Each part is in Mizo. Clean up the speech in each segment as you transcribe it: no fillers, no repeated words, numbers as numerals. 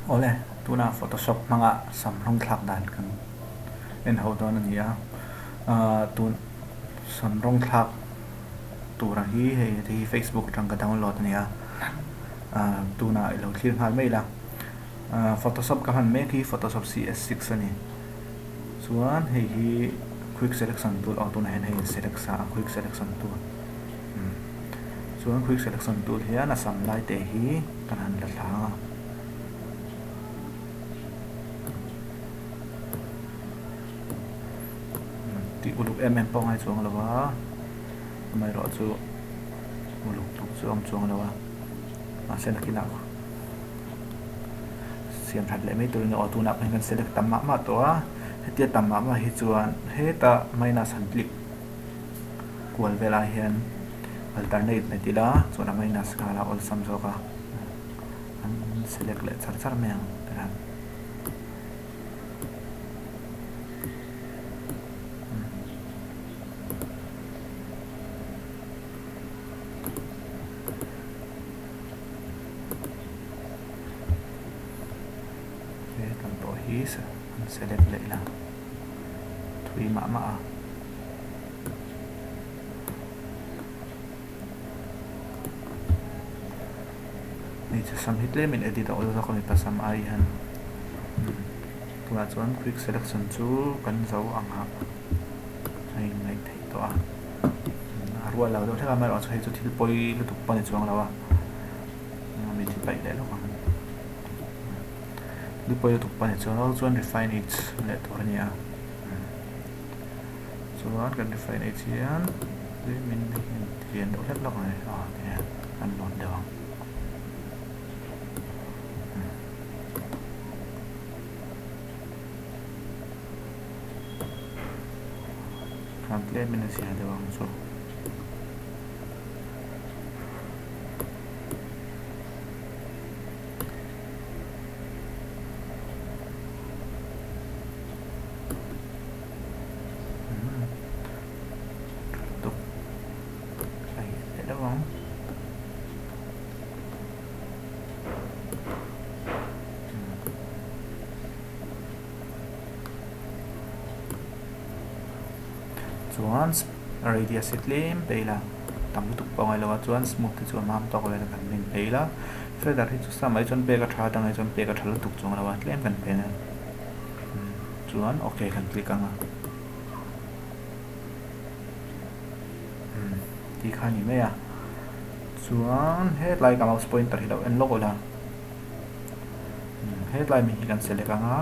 Awle, tuna Photoshop hmanga sam rawng thlak dan kan en ho dawn a ni a. Ahh tun sam rawng thlak tur ang hi hei te hi Facebook atang ka download a ni a. Ahh tunah i lo thlir nghal mai ila. Ahh Photoshop ka hman mek hi Photoshop CS6 a ni. Chuan hei hi quick selection tool aw tunah hian hei in select sa a quick selection tool. Chuan quick selection tool hian a sam lai te hi kan han la thlang a. Tih uluk em em pawh a ngai chuang lo a, amaherawh chu uluk tuk chu a awm chuang lo a, mahse nakinah siam that leh mai turin aw tunah pawh hian kan select tam mah mah tawh a, hetia tam mah mah hi chuan hetah minus han click. Kual velah hian alternate hmet ila chuan a minus nghal a awlsam zawk a an select leh char char mai ang tikhan. He kan pawh hi an select leh ila thui mah mah a. Hmeichhe sam hi tlemin edit a awl zawk a mipa sam ai hian tunah chuan quick selection chu kan zo ang a a inngaih theih tawh a a rual lo deuh hlek a amaherawhchu hei chu thil pawi lutuk pawh a ni chuang lo a mi thi paih leh lawk ang thil pawi lutuk pawh a ni chuang lo chuan refine edge leh tur a ni a. Chuan kan refine edge hian tlemin lian deuh hlek hlek mai a tihian kan lawn deuh ang. Khan tlemin a zia deuh ang chu. Chuan radius hi tlem pe ila tam lutuk pawh a ngailo a chuan smooth te chu a mam tawk vel a kan rin pe ila feather hi chu sam ai chuan pek a tha a dang ai chuan pek a tha lutuk chuang lo a tlem kan pe nen. Chuan ok kan click ang a tih kha a ni mai a chuan hetlai ka mouse pointer hi lo en lawk ula hetlai mi hi kan select ang a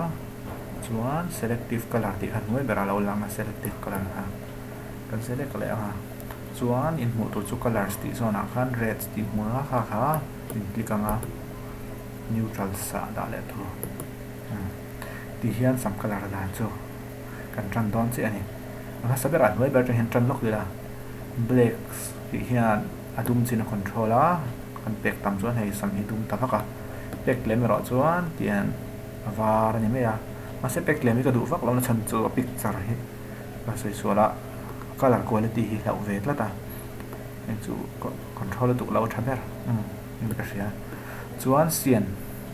chuan selective colour tih kha hnuai berah a lo lang a selective colour kha kan select leh ang a chuan inhmuh tur chu colours tih zawnah khan red tih hmuh ang a kha kha in click ang a neutral ah dah leh tur. Ti hian sam colour dan chu kan tan dawn chiah a ni. A hmasa berah hnuai ber atang hian tan lawk ila black tih hian a dum chin a control a, kan pek tam chuan hei sam hi dum ta vak a, pek tlem erawh chuan tihian a var a ni mai a, mahse pek tlem hi ka duh vak lohna chhan chu a picture hi ka sawi sual a, colour quality hi hlauh ve tlat a, hei chu control a duh lo a tha ber in ka hria. Chuan sian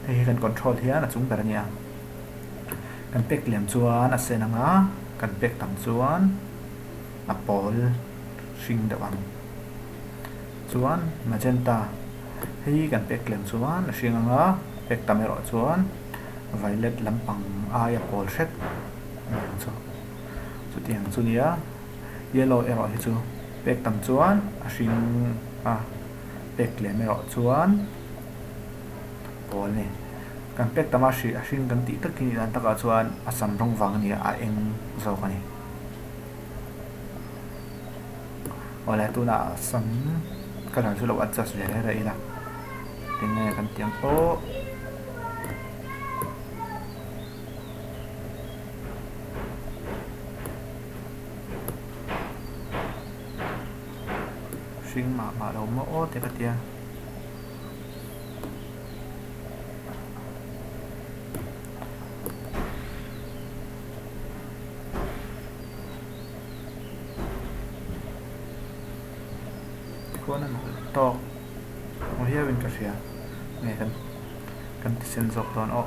hei hi kan control hian a chung ber a nia. Kan pek lem chuan a sen ang a, kan pek tam chuan a pawl hring deuh ang. Chuan magenta hei hi kan pek lem chuan a hring ang a, pek tam erawh chuan violet lampang aia pawl hret a ni ang chu. Chutiang chu nia yellow erawh hi chu pek tam chuan a hring a. Pek lem erawh chuan pawl a ni. Kan pek tam a hri a hring kan tih takin i dan takah chuan a sam rawng vang a ni a, a eng zawk a ni. Awle tunah sam colour chu lo adjust ve reh reh ila tinge kan tih ang aw. Hring mah mah lo maw aw te ka tia. Khuan a nalh tawk maw hiau in ka hria nge kan Kan ti sen zawk dawn aw.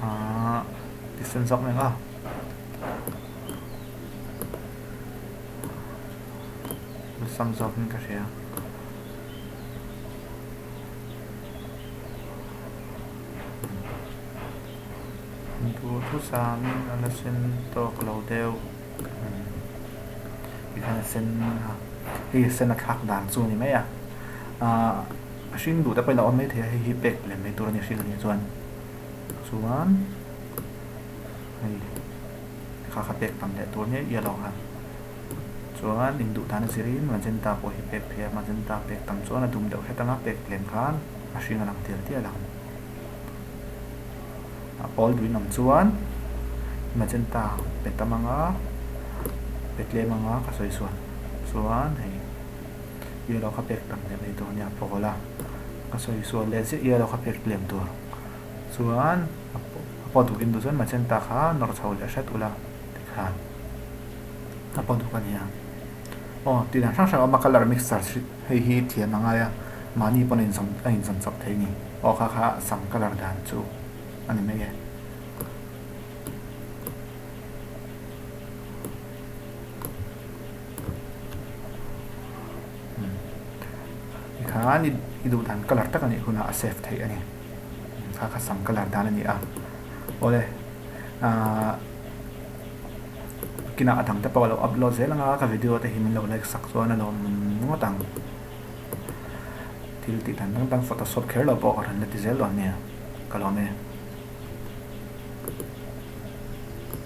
Ahh ti sen zawk mai ang a. Sam zawkin ka hria. Duhthusamin a la sen tawk lo deuh. Tikhan a sen a, hei a sen a thlak dan chu a ni mai a. Ahh a hring duh te pawhin a awm maithei a, hei hi pek lem mai tur a ni hring a nih chuan. Chuan hei kha kha pek tam leh tur nia yellow kha. Chuan induh dan a zirin magenta pawh hi pek theih a, magenta pek tam chuan a dum deuh hret anga pek lem khan a hring a lang tial tial ang. A pawl duhin awm chuan magenta pe tam anga pe tlem anga ka sawi sual chuan hei yellow kha pek tam leh mai tur a nia pawl a ka sawi sual leh chiah yellow kha pek tlem tur chuan a paw duhin duh chuan magenta kha nawr chho leh hret ula tikhan. A paw duk a nia. Aw tih dan hrang hrang a awm a colour mixer hei hi thiam a ngai a mahni pawn a inzawm a inzawm chawp thei a ni. Aw kha kha sam colour dan chu a ni mai e. Tikhan i duh dan colour tak a nih hunah a save theih a ni. Kha kha sam colour dan a ni a. Awle ahh. Kinah a dang te pawh a lo upload zel anga ka video te hi min lo like sak chuan a lawm ngawt ang. Thil tih dan dang dang photoshop kher lo pawh ka rawn la ti zel dawn nia ka lawm e.